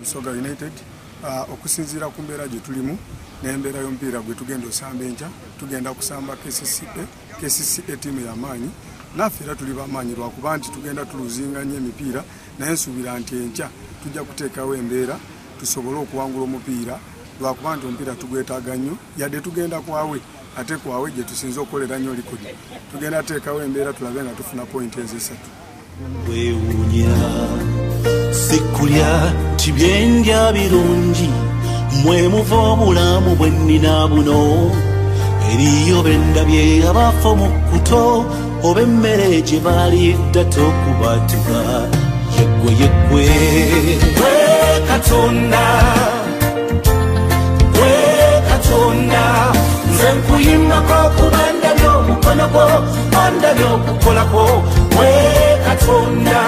Busoga United okusinziira ku mbeera gye tulimu n'embeera y'omupiira gwe tugenda osamba enkya, tugenda kusamba KCCA. KCCA ttiimu y'amaanyi, naffe era tuli bamaanyi lwakuba nti tugenda tuluzinga nnyo emipiira, naye nsuubira nti enkya tujja kuteekawo embeera tusobole okuwangula omupiira lwakuba nti omupiira tugwetaaga nnyo, yadde tugenda kwawe ate kwawe gye tusinze okukolera nnyo likodi. Tugenda teekawo embeera tulabe nga tufuna pointi ezesatu. Wewuunya sikulya nti byendya birungi, mwe muva obulamu bwe nnina buno. Eriyo bendabye abafa mu kkuto oba emmere gye balidda tokubatuka. Yeggwe yeggwe gwe Katonda, gwe Katonda, nze nkuyimbako kuba ndabye omukono gwo, ondabye okukolako. Gwe Katonda,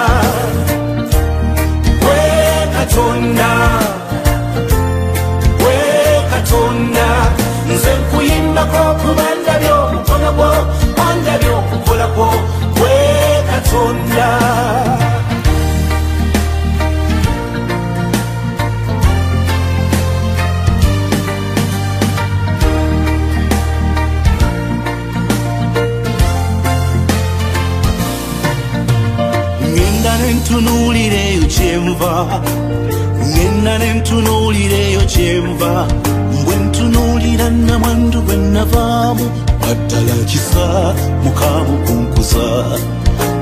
gwe Katonda, gwe Katonda, nze nkuyimbako kuba ndabye omukono gwo, ondabye okukolako. Gwe Katonda. Ngenda nentunuulireyo kyenva, ngenda nentunuulireyo kyenva, mbwe ntunuulira namwandu gwe navaamu, baddala kisa mukamukunkuza.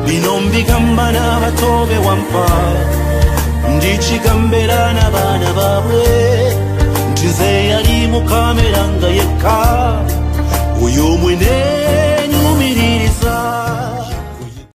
Bino mbigamba n'abato be wampa, ndikigambera n'abaana baabwe, nti nze yali mukamera nga yekka, oyo mwene nyumiririza.